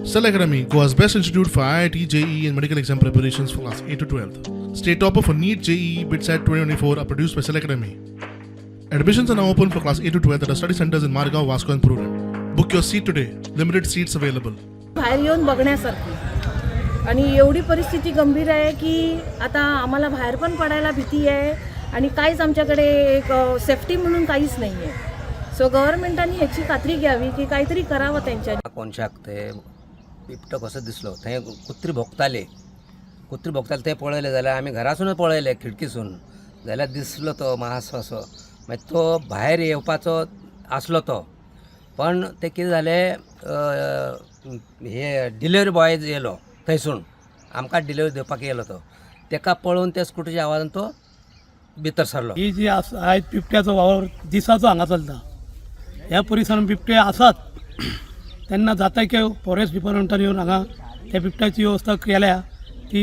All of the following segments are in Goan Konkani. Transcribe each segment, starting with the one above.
Cell Academy, Goa's best institute for IIT, JEE, and medical exam preparations for class 8 to 12. State topper for NEET, JEE, BITSAT 2024 are produced by Cell Academy. Admissions are now open for class 8 to 12 at our study centers in Margao, Vasco, and Prudent. Book your seat today. Limited seats available. बाहेर येऊन बघण्यासारखी आणि एवढी परिस्थिती गंभीर आहे की आता आम्हाला बाहेर पण पडायला भीती आहे आणि काहीच आमच्याकडे एक सेफ्टी म्हणून काहीच नाही आहे. सो गव्हर्नमेंटांनी ह्याची खात्री घ्यावी की काहीतरी करावं त्यांच्या. कोनशाक ते बिबटो कसो दिसलो. थंय कुत्री भोंकताली, कुत्री भोंकताली. ते पळयलें जाल्यार आमी घरासूनच पळयलें खिडकीसून जाल्यार दिसलो तो मातसो असो. मागीर तो भायर येवपाचो आसलो तो, पण तें कितें जालें, हे डिलिवरी बॉय येयलो थंयसून, आमकां डिलिवरी दिवपाक येयलो. तो तेका पळोवन त्या स्कुटीच्या आवाजान तो भितर सरलो. ही जी आस आयज बिबट्याचो वावर दिसाचो हांगा चलता. ह्या परिसरान बिबटे आसात. तेन्ना जाता की फॉरेस्ट डिपार्टमेंटान येवन हांगा त्या बिबट्याची वेवस्था केल्या ती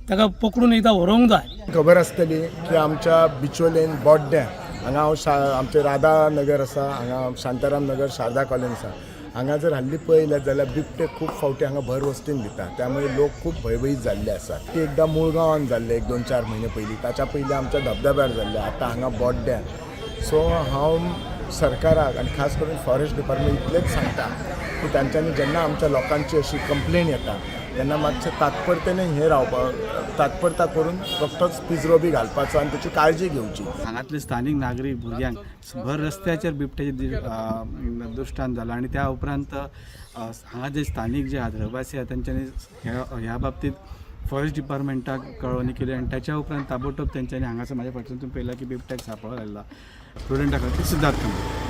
ताका पकडून एकदां व्हरोंक जाय. खबर आसतली की आमच्या बिचोलेन बोड्ड्यां हांगा हांव आमचें राधा नगर आसा, हांगा शांताराम नगर, शारदा कॉलनी आसा. हांगा जर हल्ली पळयलें जाल्यार बिबटे खूब फावटी हांगा भर वस्तीन दिता. त्यामुळे लोक खूब भंयभीत जाल्ले आसात. ती एकदां मुळगांवान जाल्ले एक दोन चार म्हयने पयलीं, ताच्या पयलीं आमच्या धबधब्यार जाल्ले, आतां हांगा बोड्ड्यां. सो हांव सरकाराक आनी खास करून फॉरेस्ट डिपार्टमेंट इतलेंच सांगता की तांच्यांनी जेन्ना आमच्या लोकांची अशी कंप्लेन येता तेन्ना मातशें तात्परतेने हें रावपाक, तात्परता करून रोखडोच पिजरो बी घालपाचो आनी ताची काळजी घेवची. हांगातले स्थानीक नागरीक भुरग्यांक भर रस्त्याचेर बिबट्याचे दृश्टांत जाला आनी त्या उपरांत हांगा जे स्थानीक जे आदिवासी आहा तेंच्यांनी ह्या बाबतींत फॉरेस्ट डिपार्टमेंटाक कळवणी केली आनी त्याच्या उपरांत ताबडतोब तेंच्यांनी हांगासर म्हाज्या फाटल्यान तुमी पळयलां की बिबट्याक सांपळो घातला. प्रुडंटा खातीर सिद्धार्थ कांबळे.